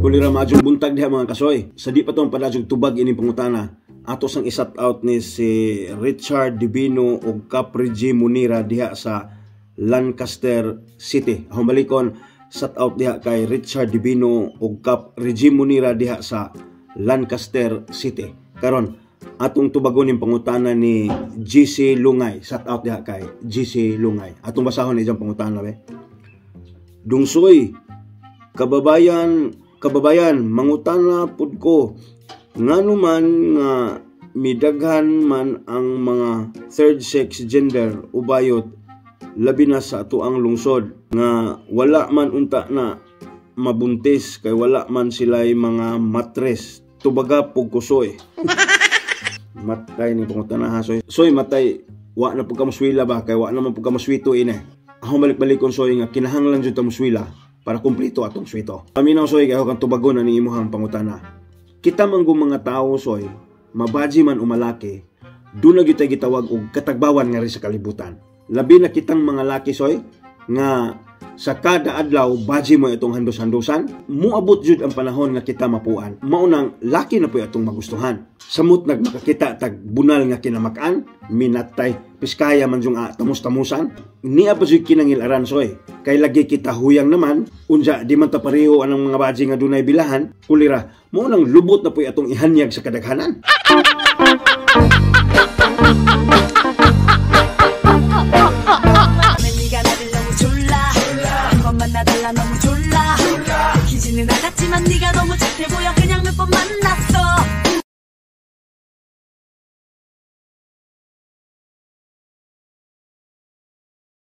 Kulira, maayong buntag diha, mga kasoy. Sa di pa tong padajog tubag ining pangutana, ato sang i-shout out ni si Richard Divino ug Capri G Munira diha sa Lancaster City. Akong balikon, shout out diha kay Richard Divino ug Cap G Munira diha sa Lancaster City. Karon, atong tubagon ning pangutana ni GC Lungay. Shout out diha kay GC Lungay. Atong basahon iyang pangutana be. Dungsoy, kababayan, kababayan, mangutana pud ko, ngano man nga midaghan man ang mga third sex gender o bayot, labi na sa atoang lungsod, nga wala man unta na mabuntis kay wala man sila'y mga matres? Tubaga pug ko, soy. Matay ni pangutana ha, soy. Soy, matay wa na pud ka moswila ba, kay wa naman pud ka moswito ine. Ako balik-balikon, soy, nga kinahanglan jud ta moswila para kumpleto atong swito. Paminaw, soy, kay kang tubagon ani imong pangutana. Kita man mga tao, soy, mabaji man o malaki, doon na gyud tay gitawag og katagbawan nga rin sa kalibutan. Labi na kitang mga laki, soy, nga sa kada adlaw baji mo itong handos-handosan, muabot jud ang panahon nga kita mapuan. Maunang laki na po atong magustuhan. Samot nagmakakita tag bunal nga kinamakan, minatay, piskaya man yung tamos-tamusan. Niya pa jud kinangilaran, soy. Kay lagi kita huyang naman, unja di man ta pareho anang mga baji nga dunay bilahan, kulira, maunang lubot na po atong ihanyag sa kadaghanan. 네가 나를 너무 졸라 한 번만 놔달라 너무 졸라 기지는 않았지만 네가